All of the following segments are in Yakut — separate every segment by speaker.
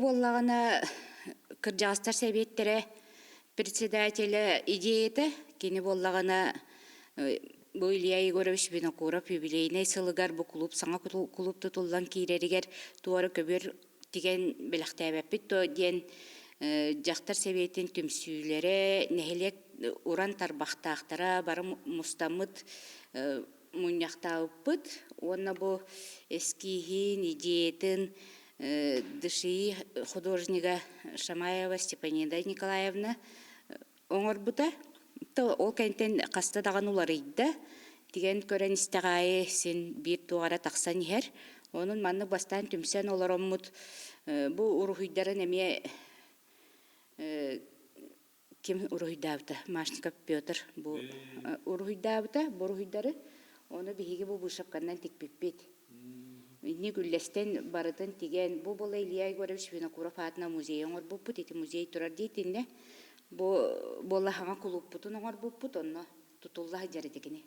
Speaker 1: буоллаҕына кырдьаҕастар сэбиэттэрэ председателэ идеята кини буоллаҕына бу Илья Егорович Винокуров юбилейнай сылыгар бу клуб саҥа клуб тутуллан киирэригэр туора көбүөр тигэн бэлэхтээбэппит дуо диэн дьахтар сэбиэтин түмсүүлэрэ нэһилиэк уран тарбахтаахтара бары мустаммыт мунньахтаабыппыт уонна бу эскииһин, идеятын ДШИ художнига Шамаева Степанида Николаевна оҥорбута. Ол кэнниттэн хаста даҕаны уларыйда. Тигэн көрөн истэх аайы син биир туох эрэ тахсан иһэр. Онон маннык бастаан түмсэн олороммут бу уруһуйдарын эмиэ ким уруһуйдаабыта Машников Петр бу уруһуйдаабыта бу уруһуйдары ону биһиги бу быышапканан тикпиппит инник үллэстэн барытын тигэн бу була Илья Егорович Винокуров аатынан музей оҥорбуппут ити музей турар диитиннэ бу буола хаҥа кулууппутун оҥорбуппут онно тутулла сылдьар ити кини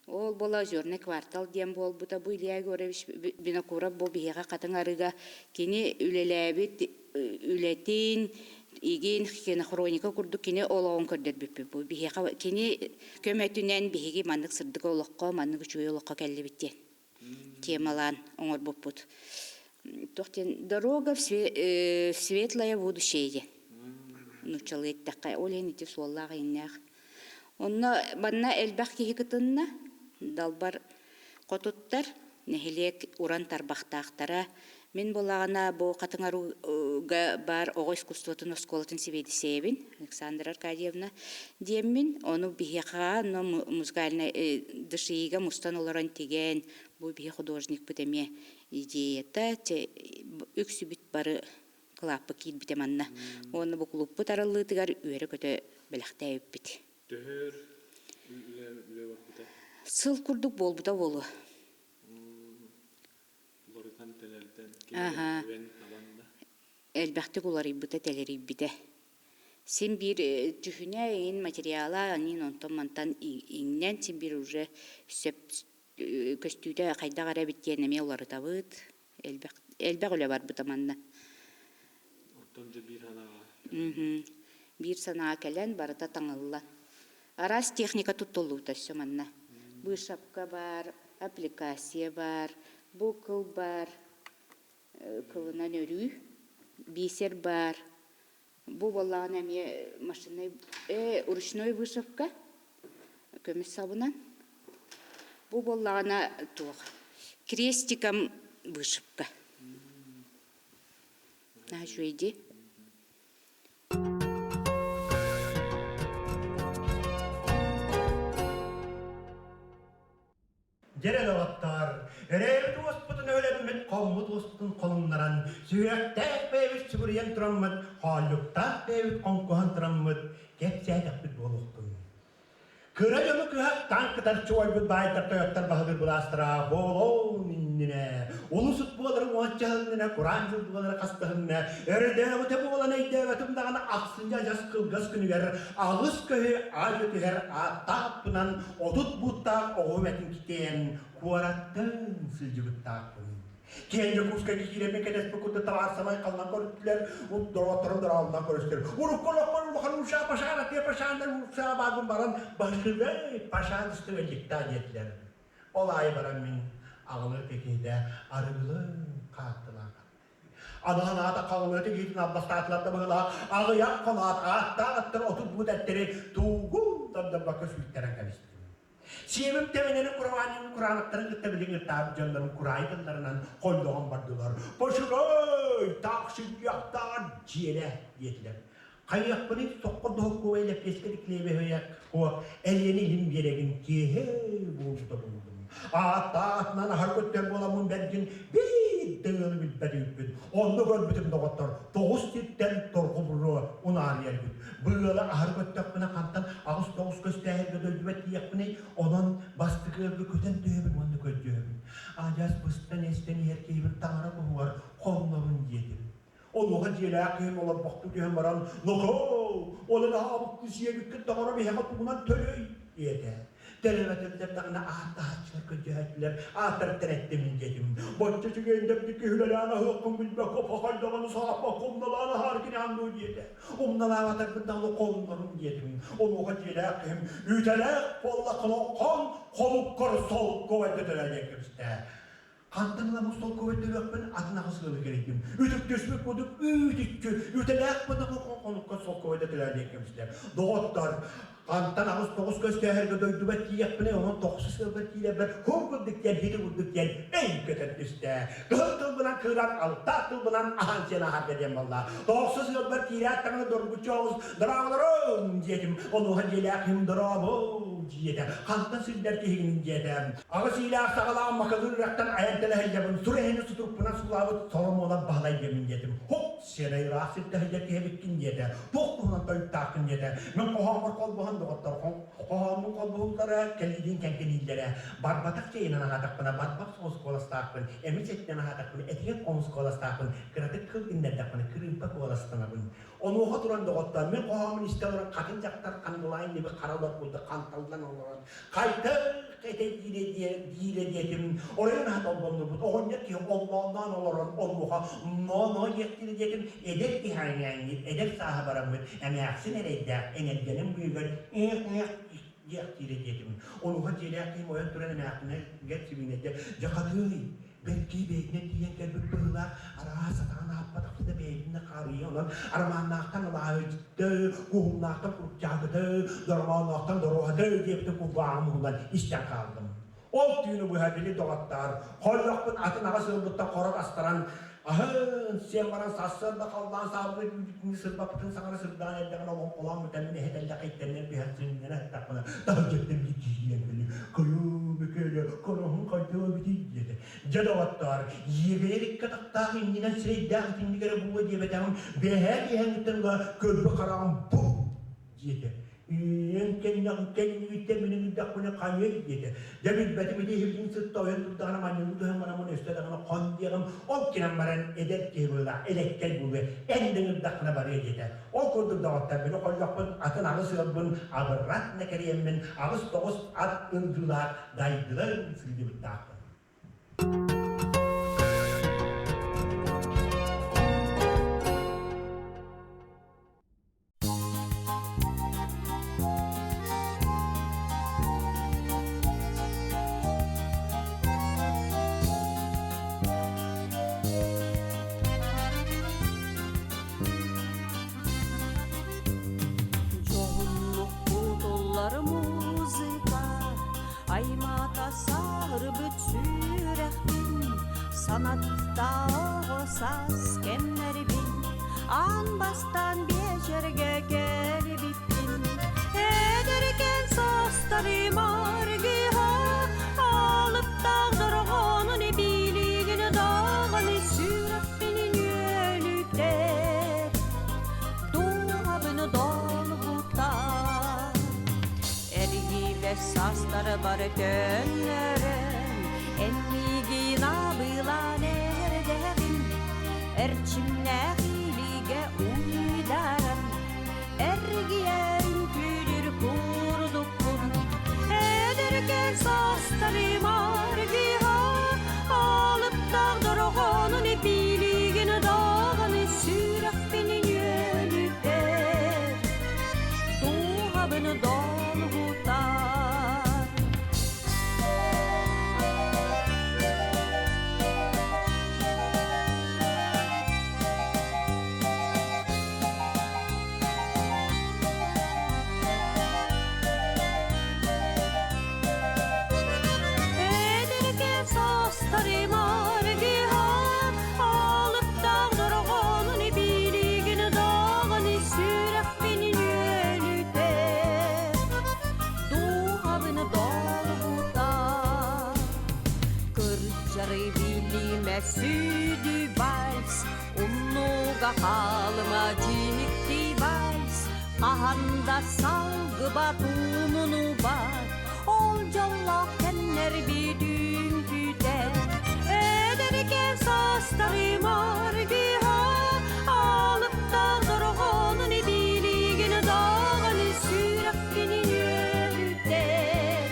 Speaker 1: Ол буола Озерный квартал диэн буолбута. Бу Илья Егорович Винокуров бу биһиэхэ Хатыҥ Арыыга кини үлэлээбит үлэтин, игин кинохроника курдук кини олоҕун көрдөрбүппүт. Бу биһиэхэ кини көмөтүнэн биһиги маннык сырдык олоххо, маннык үчүгэй олоххо кэллибит диэн темалаан оҥорбуппут. Туох диэн «Дорога в светлое будущее» диэн нууччалыы эттэххэ, ол иһин ити суоллаах иҥнээх Онно манна элбэх киһи кытынна. Далбар хотуттар, нэһилиэк уран тарбахтаахтара. Мин буоллаҕына бу Хатыҥ Арууга баар оҕо искусствотын оскуолатын сэбиэдиссэйэбин Александра Аркадьевна диэммин. Ону биһиэхэ онно музыкальнай ДШИ-га мустан олорон тигэн, бу биһи художникпыт эмиэ идеята, үксүбүт бары кылааппыт киирбитэ манна. Уонна бу кулууппут арыллыытыгар үөрэ-көтө бэлэхтээбиппит.
Speaker 2: Төһөр үлэ үлэ барбыта?
Speaker 1: Сыл курдук буолбута буолуо.
Speaker 2: Уларытан тэлэрдэн,
Speaker 1: Аха.
Speaker 2: эбэн табан да?
Speaker 1: Элбэхтик уларыйбыта, тэлэрийбитэ. Син биир түһүнэ иҥин материала анин онтон-мантан иҥнэн син биир уже сөп көстүүтэ хайдах эрэ эбит диэн эмиэ уларытабыт. Элбэх элбэх үлэ барбыта манна.
Speaker 2: Оттон дьэ биир санааҕа
Speaker 1: Биир санаа кэлэн барыта таҥыллан. Араас техника туттуллубута өссө манна. Быышапка баар, аппликация баар, бу кыл баар, кылынан өрүү, бисер баар. Бу буоллаҕына эмиэ машиннай ручной вышивка көмүс сабынан. Бу буоллаҕына туох крестиком вышивка. Наһаа үчүгэй дии.
Speaker 3: Дьэрэ доҕоттоор, өрөөбүт уоспутун өлөммүт, хоммут уоспутун холуннаран, сүһүөхтээх бэйэбит сүгүрүйэн тураммыт, хоолльуктаах бэйэбит хоҥкуһан тураммыт, кэпсээтэхпит буолуохтун. Кыра дьону кыһахтаан кытарчы уойбут баайдар тойоттор баһылыыр былаастара буолуон иннинэ, улус буолары уонча иннинэ, кураан дьыл буолары хастаһынна, өрөдөөбүтэ буолан өйдөөбөтүм даҕаны ахсынньы адьас кылгас күнүгэр аҕыс көһү аадьы түһэр ааттаахпынан 30 бууттаах оҕуһум этин китээн куораттан сылдьыбыттаахпын. Киэн Дьокуускайга киирэммин кэтэспит курдук табаарсамай халлан көрүстүлэр, доҕотторум дороолунан көрүстүлэр. Урукку олохпор улахан ушаа пашаан атыа пашааннар ушаа баарбын баран баһылай пашаанысты өллүктаа диэтилэр. Ол аайы баран мин аҕылыы киһитэ арыгылын хааттылаах Анаан аата хаҥылыаты киһитин албастаатылар да быһыылаах, аҕыйах хоноот ааттаах аттар 30 буут эттэри туугун дордорбокко сүүттэрэн кэбистим. Сиэбим тэбэнэрин кураанньыгын кураанахтарын кытта билигин ытаабыт дьоннорум кураайы тылларынан хойдоҕон бардылар. Пошурой, таах сүнньүөхтаах дьиэлэ диэтилэр. Хайыахпыный соххор доһуккуобай лэппиэскэ диклиэбэһэйэ о элиэни илин биэрэгин киэһэ буолбута буллум. Ааттаатынан аһар көттөр буоламмын бэргин биир да ыалы билбэт үүппүн. Онно көрбүтүм доҕоттор, тоҕус сиртэн торҕу буруо унаарыйар эбит. Бу ыалы аһар көттөхпүнэ хантан аҕыс тоҕус көстөөһүнгэ дойдубар тиийиэхпиний, онон бастакы ыалга көтөн түһэбин уонна көрдүөбүн. Адьас быстан эстэн иһэр киһибин таҥара туһугар холлобун диэтим. Онуоха дьиэлээх киһим олорбохтуу түһэн баран, «Нохоо, ол аһаабыккын сиэбиккин таҥара биһиэхэ тугунан төлөй?» диэтэ. Төлөбөтүллэр даҕаны ааттаһааччылар көрдөһөөччүлэр ааттарыттан эттим диэтим. Бачча үчүгэйин киһилэлээн аһыахпын билбэккэ пахайдаҕаны сааппакка умналаан аһаар кинээн дуу диэтэ. Умналаабатарбын даҕаны холуннарым диэтим. Онуоха дьиэлээх киһим үтэлээх буоллаххына хон холуккар солкуобай дөтөрөө диэн кэбистэ. Хантан ыла солкуобай төлүөхпүн атын аҕыс ыалы кэрийдим. Үтүктүспүт курдук үүт-үччү үтэлээх буоллахха хонуккар солкуобай дөтөрөө диэн кэбистэ. Доҕоттор, хантан аҕыс тоҕус көстөөһөргө дойдубар тиийэхпинэ, онон тохсус ыалбар киирэрбэр кур курдук диэн хити курдук диэн өй көтөн түстэ. Кыһыл тылбынан кыыран, алтаах тылбынан аһаан сиэн аһарда диэн буолла. Тохсус ыалбар киирээт даҕаны доргуччу оҕус «Дорооболорум!» диэтим. Онуоха дьиэлээх киһим «Дорообо!» диэтэ. Хантан сылдьар киһигин диэтэ. Аҕыс иилээх саҕалаан Макалыыр үрэхтэн айан тэлэһийэбин, сур эһэни сутурукпунан суулаабыт Соломуонап Баһылай диэмин диэтим. Хоп, сиэрэй ыраах сиртэ сылдьар киһи эбиккин диэтэ. Туох туһунан тойуктааххын диэтэ. Мин хоһооммор холбоһон доҕоттор хоһооммун холбоһуллара, кэлиилиин кэҥкилииллэрэ. Барбатах чэйинэн аһаатахпына, барбах соҕус куоластаахпын, эмис этинэн аһаатахпына, этигэн хомус куоластаахпын, кыратык кыл иннэрдэхпинэ, кырыымпа куоластанабын. Онуоха туран доҕоттоор, мин хоһооммун истэ олорон хатын дьахтар хандылаан диэби хара олор курдук ханталлан олорон хайдах этэ диирэ диирэ диэтим, оройун аһа толбоннурбут оҕонньор киһи оллоонноон олорон онуоха ноо-ноо диэхтиирэ диэтим, эдэр киһи аҥаанньыт, эдэр сааһа бараммыт эмээхсин эрэйдээх эҥэргэнин быыһыгар ээх-ээх диэхтиирэ диэтим. Онуоха дьиэлээх киһим ойон туран эмээхсинигэр сибиинэйдэ, дьэ хатыый, Бэркии бэйэтинэн тиийэн кэлбит быһыылаах, араас сатаан ааппатахпына бэйэтинэн хаарыйа онон Арамааннаахтан Алааһыты, Куһумнаахтан Курчаакыты, Дорҕоонноохтон Доруоһаты диэбитин кулгааҕым уһунан истэн хааллым. Ол түүнү быһа били доҕоттоор, холлохпут атын аҕа сылбыттан хорок астаран, аһын сиэн баран сарсыарда халлаан саабыт сырбаппытын саҥара сырдаан эрдэҕинэ олоҥхолоон бүтэммин эһэтэллэх иттэннэр түһэн сынньана сыттахпына таһырдьаттан биир киһиэн кэлли кыйыы Микээлэ короһун хайдаа эбитий диэтэ. Дьэ доҕоттоор, иэгэйэр икки атахтаах иннинэн сирэйдээх итинник эрэ буолуо диэбэтэҕим, бэһээ киэһэҥҥиттэн ыла көрбө хараҕым бу диэтэ. Эн кэннэҕин кэннигиттэн мин ыҥырдахпына хайыай диэтэ. Дьэ билбэтим ити иһирдьин сытта ойон турдаҕына манньыгы түһэн бараммын өстө даҕаны хон диэҕим, ол кирэн баран эдэр киһи быылаах элэккэй буолуо, эн да ыҥырдаххына барыа диэтэ. Ол курдук доҕоттор били холлохпун атын аҕыс ыалбын абырратна кэриэммин аҕыс тоҕус ат ындыылаах дайдылар сылдьыбыттаахпын.
Speaker 4: Дьоһуннук кутуллар музыка аймаата саһырбыт сүрэхпин санатта оҕо саас кэмнэрбин аан бастаан биэчэргэ кэлбиппин эдэркээн саастарым аргыһа алыптаах дорҕоонун эбиилигин даҕаны сүрэхпин үөлүтэр дууһабын долгутар эргиибэс саастары бары төннөрөн эн миигин абылаан эрдэҕин эрчимнээх илиигэ уйдаран эргийэр үҥкүүлүүр курдукпун эдэркээн саастарым аргыһа алыптаах дорҕоонун эпиилигин даҕаны сүрэхпин үөлүтэр дууһабын долгутар. Эдэркээн саастарым аргыһа алыптаах дорҕоонун эбиилигин даҕаны сүрэхпин үөлүтэр дууһабын долгутар. Кырдьары билимэ сүдү вальс, умнууга хаалыма дьикти вальс, хаһан да салгыбат умнубат, ол дьоллоох кэмнэр бүтүн күүтэр. Эдэркээн саастарым аргыһа, алыптаах дорҕоонун эбиилигин даҕаны сүрэхпин үөрүтэр.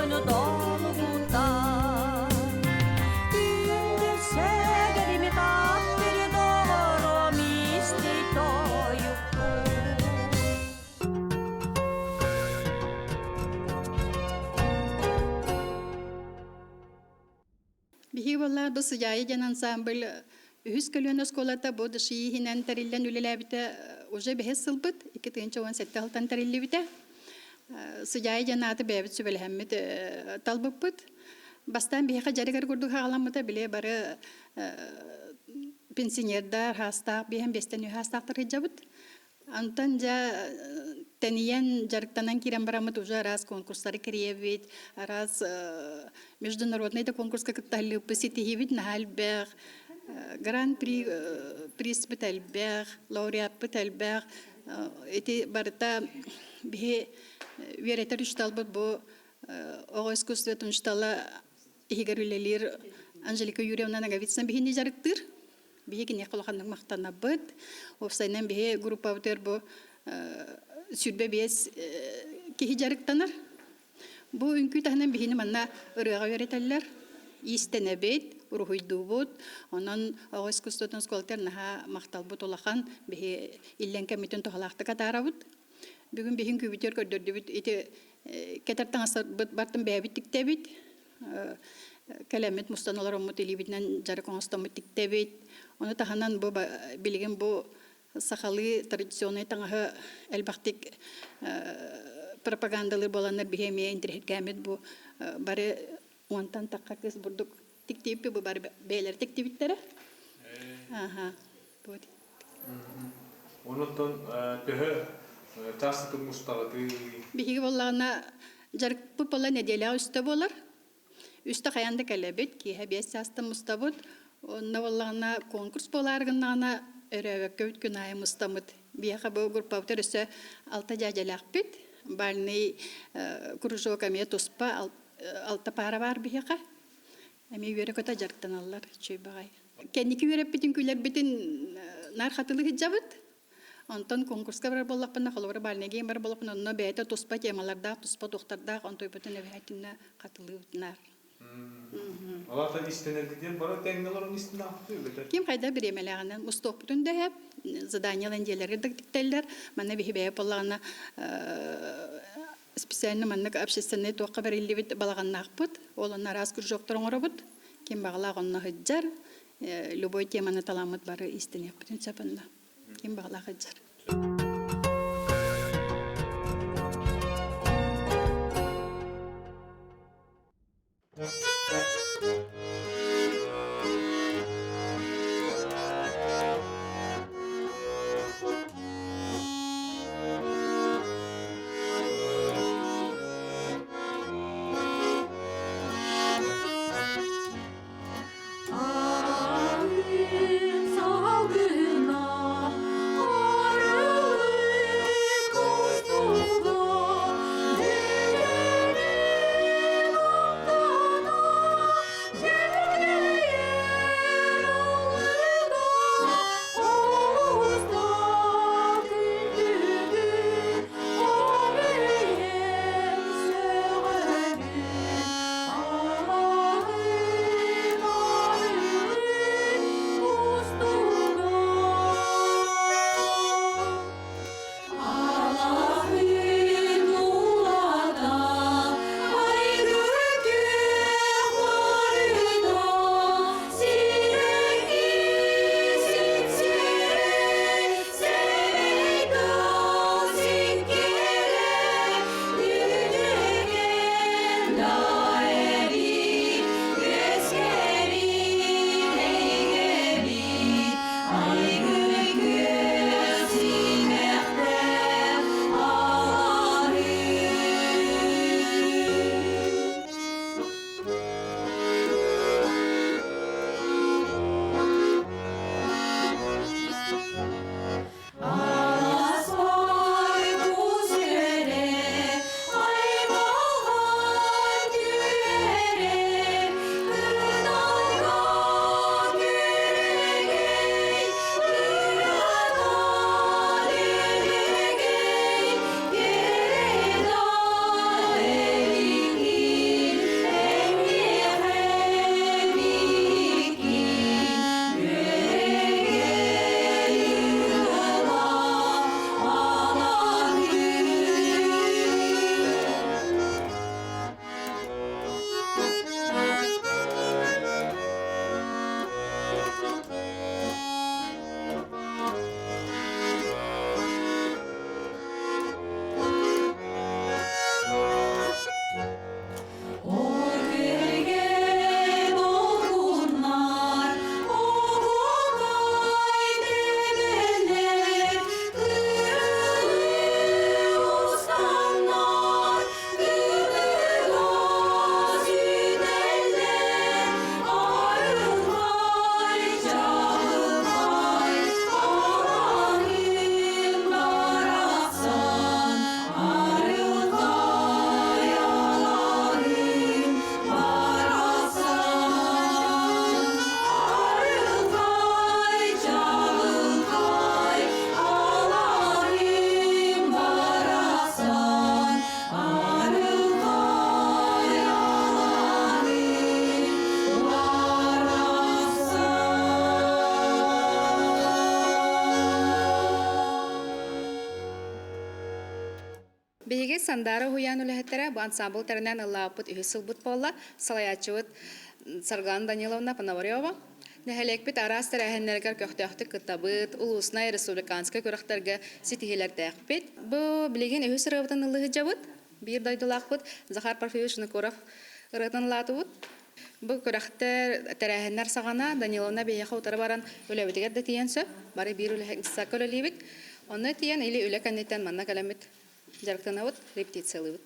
Speaker 4: Дойдуну долгутар. Күндү сэгэрими таптыр доҕорум исти тойукпун.
Speaker 5: Биһиги буоллаах бу Сыдьаайа диэн ансамбль үһүс көлүөнэ оскуолата бу ДШИ иһинэн тэриллэн үлэлээбитэ уже бэһис сылбыт, 2017 сылтан тэриллибитэ. Сыдьаайа диэн ааты бэйэбит сүбэлэһэммит талбыппыт. Бастаан биһиэхэ дьарыгар курдук хаҕаламмыта, били бары пенсионердар, хаастаах, биэһэн биэстэн үһ хаастаахтар сылдьабыт. Онтон дьэ тэнийэн, дьарыктанан киирэн бараммыт уже араас конкурстары кэрийэбит, араас международнай да конкурска кытталлыыппыт, ситиһиибит наһаа элбэх, гран-при призпыт элбэх, лауреаппыт элбэх. Ити барыта биһи үөрэтэр учууталбыт бу оҕо искусствотын учуутала иһигэр үлэлиир Анжелика Юрьевна Ноговицына биһини дьарыктыыр. Биһи киниэхэ улаханнык махтанабыт. Уопсайынан биһи группабытыгар бу 25 киһи дьарыктанар. Бу үҥкүү таһынан биһини манна ырыаҕа үөрэтэллэр. Иистэнэбит, уруһуйдуубут. Онон оҕо искусствотын оскуолатыгар наһаа махталбыт улахан. Биһи иллэҥ кэммитин туһалаахтык атаарабыт. Бүгүн биһин күүбүтүгэр көрдөрдүбүт ити кэтэр таҥастарбыт бартын бэйэбит тиктэбит. Кэлэммит мустан олороммут илиибитинэн дьарык оҥостоммут тиктэбит. Ону таһынан бу билигин бу сахалыы традиционнай таҥаһы элбэхтик пропагандалыыр буоланнар биһи эмиэ интэриэһиргээммит бу бары уонтан тахха кыыс бурдук тиктибиппит бу бары бэйэлэрэ тиктибиттэрэ. Аха. Вот.
Speaker 2: Онон төһө чаастатык мустаҕытый?
Speaker 5: Биһиги буоллаҕына дьарыкпыт буолла нэдиэлэҕэ үстэ буолар. Үстэ хайаан да кэлэбит, киэһэ 5 чаастан мустабыт. Онно буоллаҕына конкурс буолаары гыннаҕына өрөөбөккөбүт күн аайы мустаммыт. Биһиэхэ бу группабытыгар өссө алта дьээдьэлээхпит. Бальный кружок эмиэ туспа алта паара баар биһиэхэ. Эмиэ үөрэ-көтө дьарыктаналлар үчүгэй баҕайы. Кэнники үөрэппитин, күлэрбитин наар хатылыы сылдьабыт. Онтон конкурска барар буоллахпына, холобура бальнайга барар буоллахпына, онно бэйэтэ туспа темалардаах, туспа туохтардаах, онтуйбутун эбэһээтинэ хатылыыбыт наар.
Speaker 2: Алата истэнэргитин бары тэҥҥэ олорон истинэхпит эбэтэр?
Speaker 5: Ким хайда бириэмэлээҕинэн мустуохпутун да иһэп, заданиеларын дьиэлэргэ да тиктэллэр. Манна биһи бэйэ буоллаҕына специально маннык общественнай туохха бэриллибит балаҕаннаахпыт. Ол онно араас кружоктар оҥоробут. Ким баҕалаах онно сылдьар. Любой теманы таламмыт бары истиниэхпитин сөп онно. Ким баҕалаах сылдьар.
Speaker 4: Алтын салгына арылы кустуга, Деревим амтана.
Speaker 6: Сандаара уһуйаан үлэһиттэрэ бу ансаамбыл тэринэн ыллаабыппыт үһүс сылбыт буолла. Салайааччыбыт Саргылана Даниловна Пономарева. Нэһилиэкпит араас тэрээһиннэригэр көхтөөхтүк кыттабыт, улуусунай, республиканскай күрэхтэргэ ситиһиилэрдээхпит. Бу билигин үһүс ырыабытын ыллыы сылдьабыт. Биир дойдулаахпыт Захар Парфьевич Нокуров ырыатын ыллаатыбыт. Бу күрэхтэр, тэрээһиннэр саҕана Даниловна биһиэхэ утары баран үлэбитигэр да тиийэн сөп. Бары биир үлэһит үлэлиибит. Онно тиийэн или үлэ кэнниттэн манна кэлэммит дьарыктанабыт, репетициялыыбыт.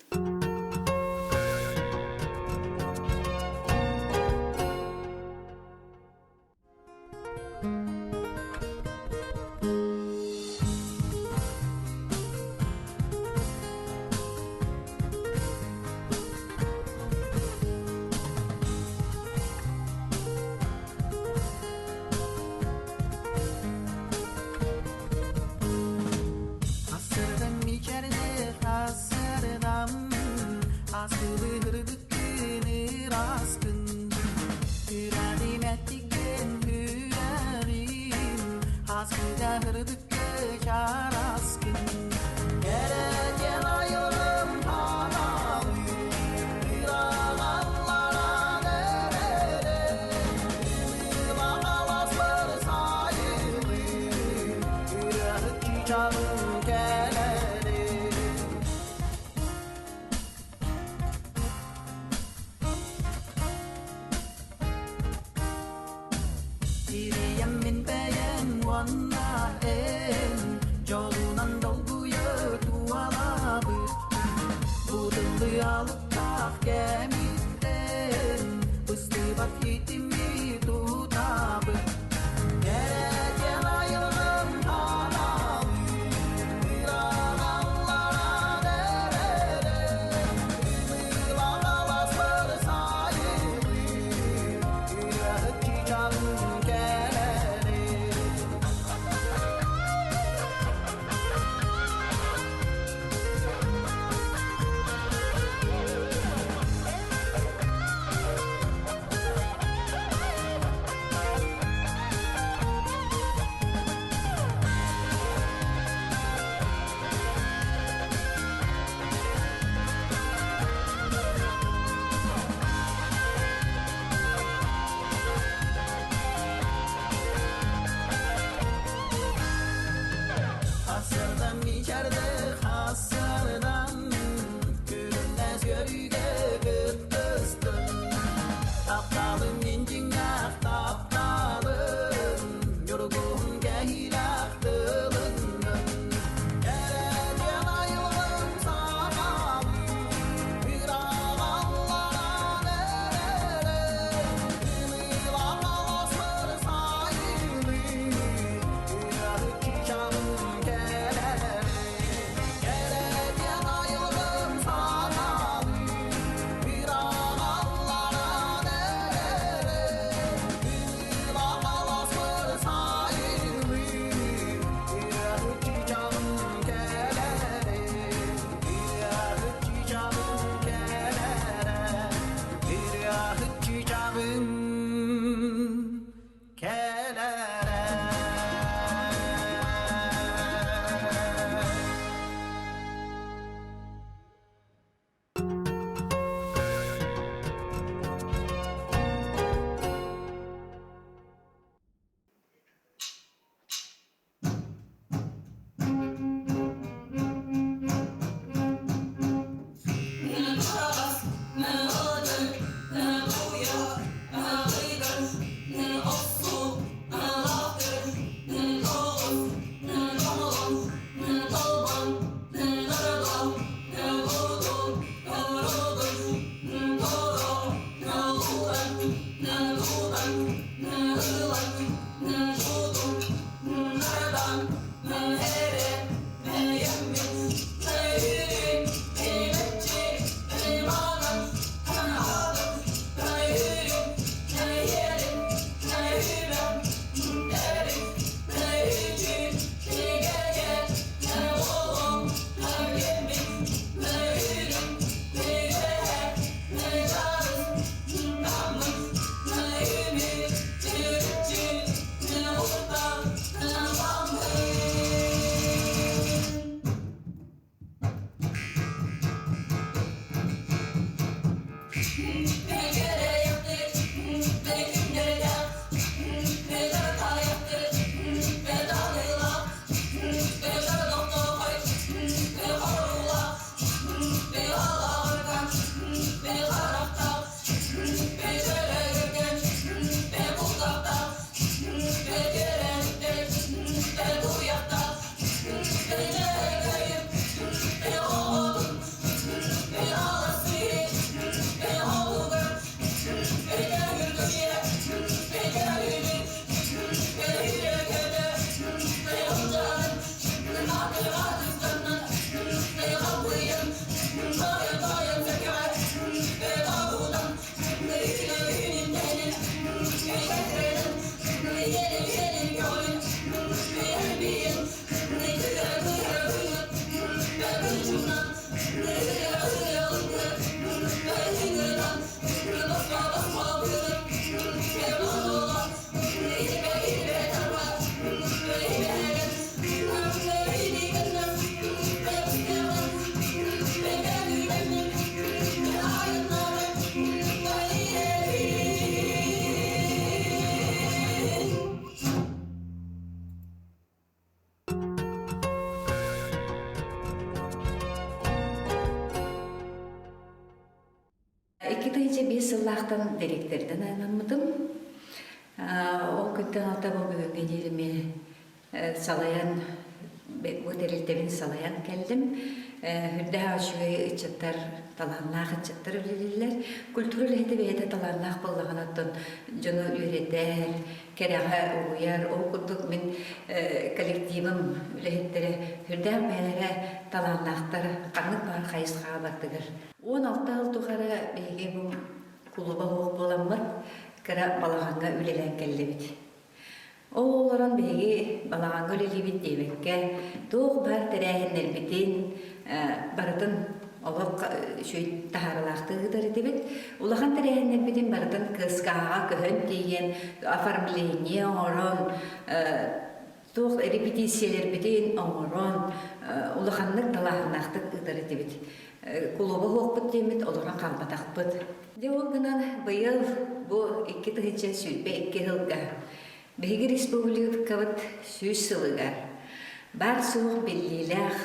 Speaker 7: 2005 сыллаахтан дириэктэрдэн анаммытым. Ол күнтэн алта бу бүгүҥҥэ диэри салайан бу тэрилтэбин салайан кэллим. Үрдээх үчүгэй ыччаттар, талааннаах ыччаттар үлэлииллэр. Культура үлэһитэ бэйэтэ талааннаах буоллаҕына оттон дьону үөрэтэр, кэрэҕэ угуйар. Ол курдук мин коллективым үлэһиттэрэ үрдээх бэйэлэрэ талааннаахтар ханнык баар хайысхаҕа бардыгар. 16 сыл тухары биһиги бу кулуба суох буоламмыт кыра балаҕаҥҥа үлэлээн кэллибит. Ол олорон биһиги балаҕаҥҥа үлэлиибит диэбэккэ, туох баар тэрээһиннэрбитин барытын олох үчүгэй таһаарыылаахтык ыытар этибит. Улахан тэрээһиннэрбитин барытын КСК-ҕа көһөн тиийэн, оформление оҥорон, туох репетициялэрбитин оҥорон, улаханнык талааһыннаахтык ыытар этибит. Кулуба суохпут диэммит олорон хаалбатахпыт. Дьэ ол гынан быйыл бу 2022 сылга биһиги республикабыт 100 сылыгар баар-суох биллиилээх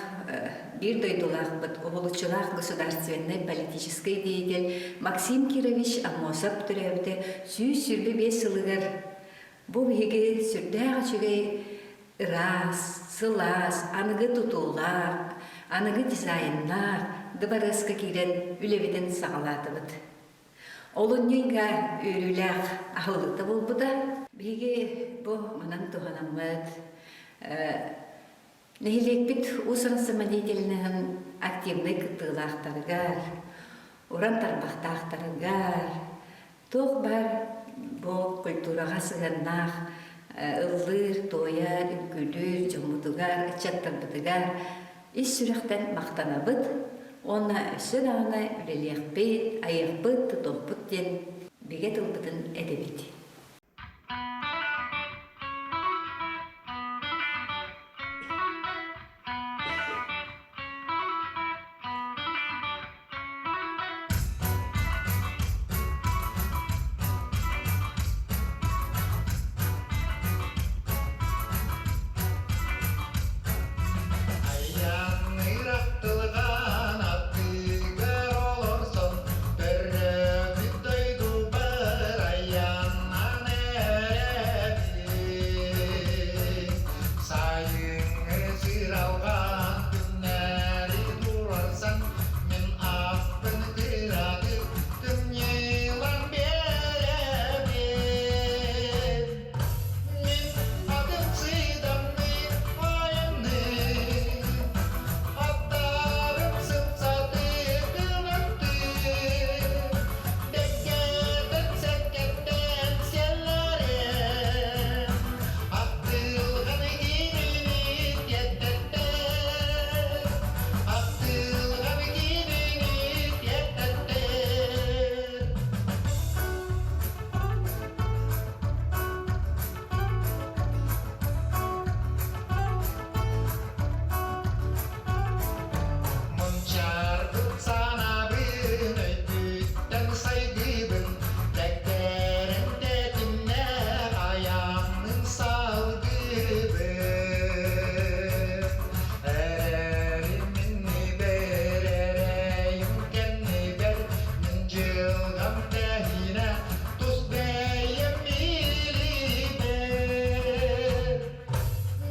Speaker 7: биир дойдулаахпыт уһулуччулаах государственнай политическай деятель Максим Кирович Аммосов төрөөбүтэ 125 сылыгар бу биһиги сүрдээх үчүгэй ыраас, сылаас, аныгы тутуулаах, аныгы дизайннаах дыбарыаска киирэн үлэбитин саҕалаатыбыт. Олунньуйга үөрүүлээх аһыллыыта буолбута. Биһиги бу манан туһанаммыт нэһилиэкпит уус-уран самодеятельноһын активнай кыттыылаахтарыгар, уран тарбахтаахтарыгар, Туох баар бу культураҕа сыһыаннаах ыллыыр, туойар, үҥкүүлүүр дьоммутугар, ыччаттарбытыгар ис сүрэхтэн махтанабыт уонна өссө даҕаны үлэлиэхпит, айыахпыт, тутуохпут диэн бигэ тылбытын этэбит.
Speaker 8: Айанныыр ахтылҕан аттыгар олорсон, төрөөбүт дойдубар айаннаатым. Тэһиинэ тус бэйэм билибин.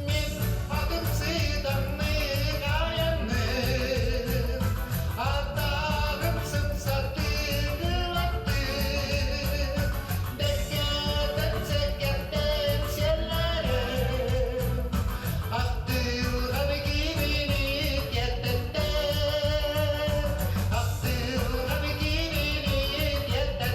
Speaker 8: Мин атым сыыдамнык айанныыр, Атаҕым сымсатык ылаттыыр, Бэккэтэн сэккэттэн сиэллэрим, Ахтылҕан кинини тиэрдэттэр, Ахтылҕан кинини тиэрдэттэр.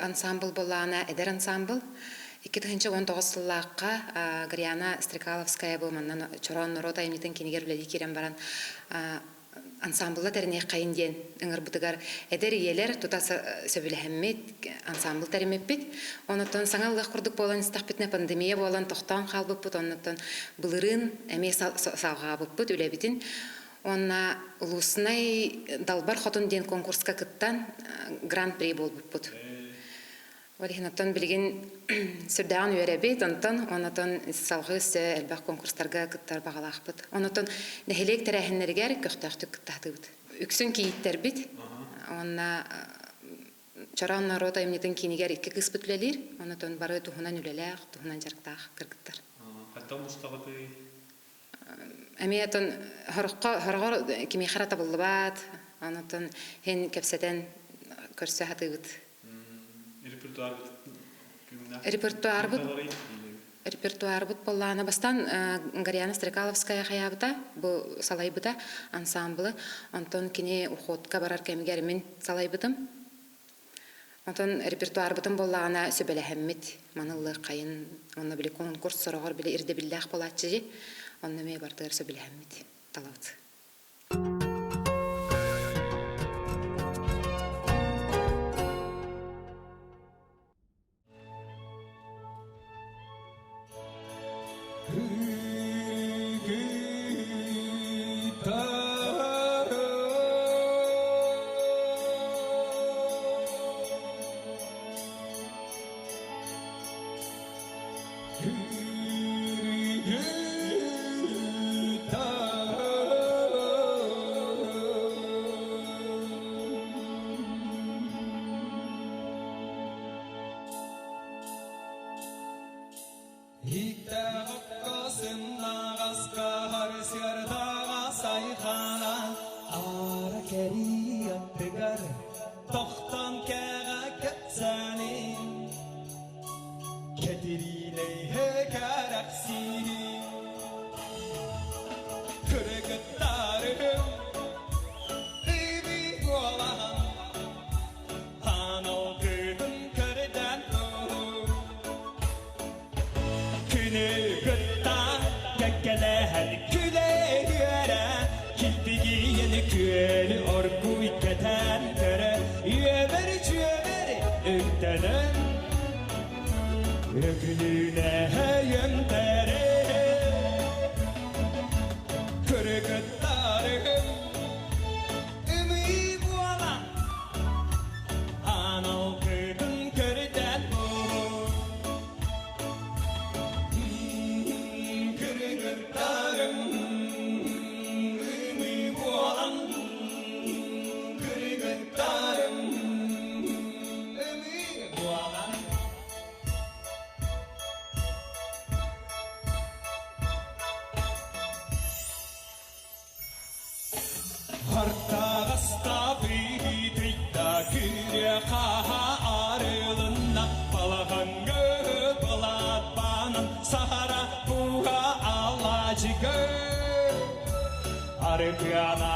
Speaker 6: ансаамбыл буоллаҕына эдэр ансаамбыл. 2019 сыллаахха Гриана Стрекаловская бу манна Чороон норуот айымньытын кинигэр үлэлии киирэн баран ансаамбылла тэриниэххэйин диэн ыҥырбытыгар эдэр ийэлэр тута сөбүлэһэммит ансаамбыл тэриммиппит. Онуттан саҥа ыллах курдук буолан истэхпитинэ пандемия буолан тохтоон хаалбыппыт. Оннуттан былырыын эмиэ салҕаабыппыт үлэбитин. Уонна улууснай Далбар Хотун диэн конкурска кыттан гран-при буолбуппут. Ол иһин оттон билигин сүрдээҕин үөрэбит, онтон онотон салҕыы өссө элбэх конкурстарга кыттар баҕалаахпыт. Онотон нэһилиэк тэрээһиннэригэр көхтөөхтүк кыттаатыбыт. Үксүн кийииттэрбит уонна Чороон норуот айымньытын киинигэр икки кыыспыт үлэлиир. Онотон бары туһунан үлэлээх, туһунан дьарыктаах кыргыттар.
Speaker 2: Хантан мустаҕытый?
Speaker 6: Эмиэ отон хороххо хороҕор кимиэхэ эрэ табыллыбат, онотон иһин кэпсэтэн көрсө сатыыбыт.
Speaker 2: Репертуарбыт күннээх
Speaker 6: Репертуарбыт репертуарбыт буоллаҕына бастаан Гарьяна Стрекаловская хайаабыта, бу салайбыта ансаамбылы. Онтон кини уходка барар кэмигэр мин салайбытым. Онтон репертуарбытын буоллаҕына сүбэлэһэммит, маны ыллыаххайын, онно били конкурс сороҕор били ирдэбиллээх буолааччы дии, онно эмиэ барытыгар сөбүлэһэммит талабыт.
Speaker 8: Ииттээх сымнаҕаска харсыардаҕа сайхана аара кэрии аттыгар тохтон кэҕэ кэпсээни кэтириилэйһэ кэрэхсии кыргыттарым ыбый буолан анал кыһын көрдөн Күнү кытта кэккэлэһэн күлэ-үөрэ, килбигийэн күөлү оргууй кэтээн көрө, үөбэр-дьүөбэр үктэнэн, өкүнүүнэһэ үөмтэрэ. Кыргыттарым ымыы буолан, анал кытын көрдөн Кыргыттарым ымыы буолан Кыргыттарым ымыы буолан Артаҕастаабыытыйда күрүө хааһа арылынна балаҕаҥҥа былаатпанан саһара буга алаадьыга арыгыана.